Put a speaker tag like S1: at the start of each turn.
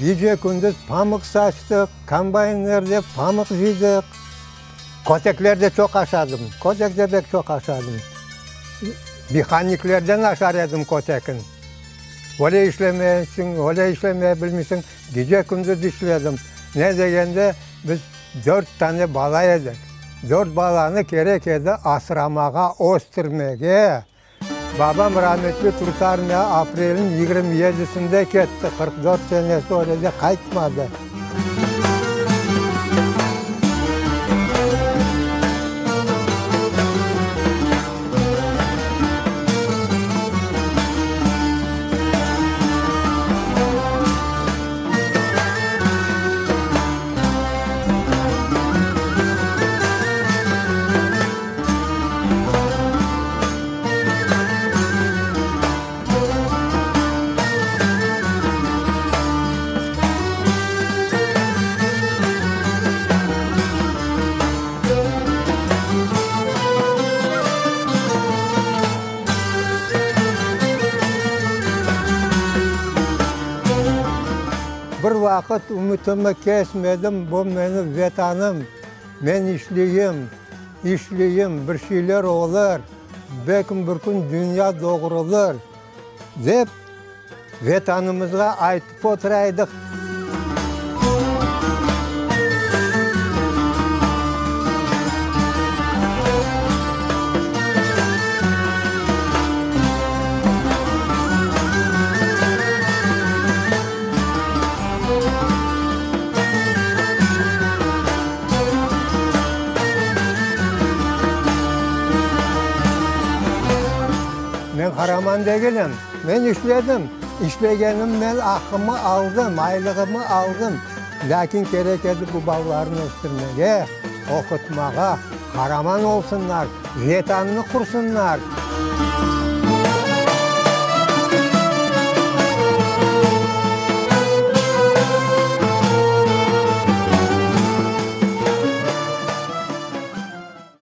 S1: Gece-kündüz pamıq saçtıq, kombaynlerde pamıq cıydıq. Kötekler de çoq aşadım, kötek de pek çoq aşadım. Mehaniklerden aşar edim kötekin. Öyle işlemeysiñ, öyle işlemey bilmeysiñ. Gece-kündüz işledim. Ne degende, biz dört tane bala edik. Dört balanı kerek edi asramağa, östürmege. Babam rametli Turtarmiya aprelniñ 27-sinde ketti, 44 senesi öyle de qaytmadı. Bir vaqıt ümütimi kesmedim, bu menim Vetanım, men işleyim. İşleyim, bir şeyler olur, belkim bir kün dünya doğrulır, dep, Vetanımızğa aytıp otura edik. Men qaraman degilim. Men işledim. İşlegenimnen aqqımı aldım, aylığımı aldım. Lâkin kerek edi bu balalarnı östürmege, oqutmağa, qaraman olsunlar, Vetannı qursınlar.